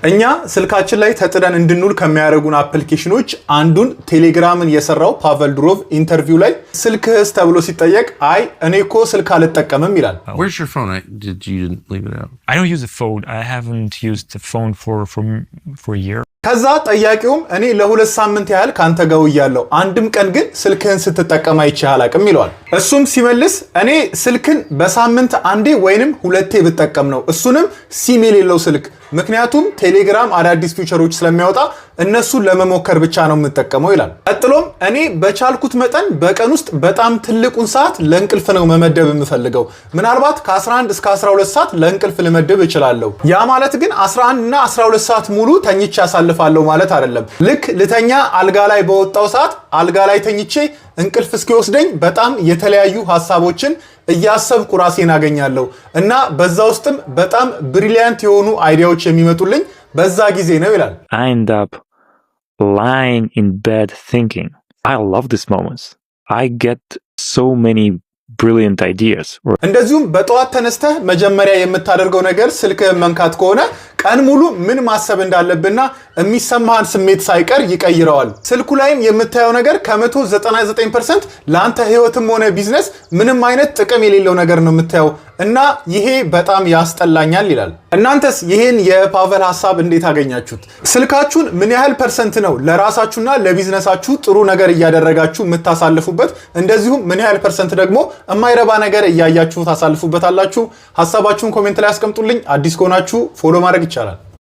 እኛ ስልካችን ላይ ተጥደን እንድንውል ከሚያደርጉን application ኖች አንዱን ቴሌግራምን የሰራው ፓቨል ዱሮቭ interview ላይ ስልክህስ ተብሎ ሲጠየቅ አይ እኔ እኮ ስልክ አልጠቀምም ይላል። Where's your phone? I did you didn't leave it out? I don't use a phone. I haven't used the phone for a year. ከዛ ጠያቂውም እኔ ለ2 ሳምንት ያህል ካንተ ጋር ውያለሁ፣ አንድም ቀን ግን ስልክህን ስትጠቀም አይቼህ አላቅም ይለዋል። እሱም ሲመልስ እኔ ስልክን በሳምንት አንዴ ወይንም ሁለቴ ብጠቀም ነው፣ እሱንም ሲም የሌለው ስልክ፣ ምክንያቱም ቴሌግራም አዳዲስ feature ሮች ስለሚያወጣ እነሱን ለመሞከር ብቻ ነው የምጠቀመው ይላል። ቀጥሎም እኔ በቻልኩት መጠን በቀን ውስጥ በጣም ትልቁን ሰዓት ለእንቅልፍ ነው መመደብ የምፈልገው። ምናልባት ከ11 እስከ 12 ሰዓት ለእንቅልፍ ልመድብ እችላለሁ። ያ ማለት ግን 11 እና 12 ሰዓት ሙሉ ተኝቼ አሳልፋለሁ ማለት አይደለም። ልክ ልተኛ አልጋ ላይ በወጣው ሰዓት አልጋ ላይ ተኝቼ እንቅልፍ እስኪወስደኝ በጣም የተለያዩ ሀሳቦችን እያሰብኩ ራሴን አገኛለሁ እና በዛ ውስጥም በጣም brilliant የሆኑ idea ዎች የሚመጡልኝ በዛ ጊዜ ነው ይላል። I end up lying in bed thinking. I love these moments. I get so many brilliant ideas. Or እንደዚሁም በጠዋት ተነስተህ መጀመሪያ የምታደርገው ነገር ስልክህን መንካት ከሆነ ቀን ሙሉ ምን ማሰብ እንዳለብህና የሚሰማህን ስሜት ሳይቀር ይቀይረዋል። ስልኩ ላይም የምታየው ነገር ከ199% ለአንተ ህይወትም ሆነ ቢዝነስ ምንም አይነት ጥቅም የሌለው ነገር ነው የምታየው እና ይሄ በጣም ያስጠላኛል ይላል። እናንተስ ይሄን የፓቨል ሀሳብ እንዴት አገኛችሁት? ስልካችሁን ምን ያህል percent ነው ለራሳችሁና ለቢዝነሳችሁ ጥሩ ነገር እያደረጋችሁ የምታሳልፉበት? እንደዚሁም ምን ያህል percent ደግሞ የማይረባ ነገር እያያችሁ ታሳልፉበታላችሁ? ሀሳባችሁን comment ላይ አስቀምጡልኝ። አዲስ ከሆናችሁ follow ማድረግ ይቻላል።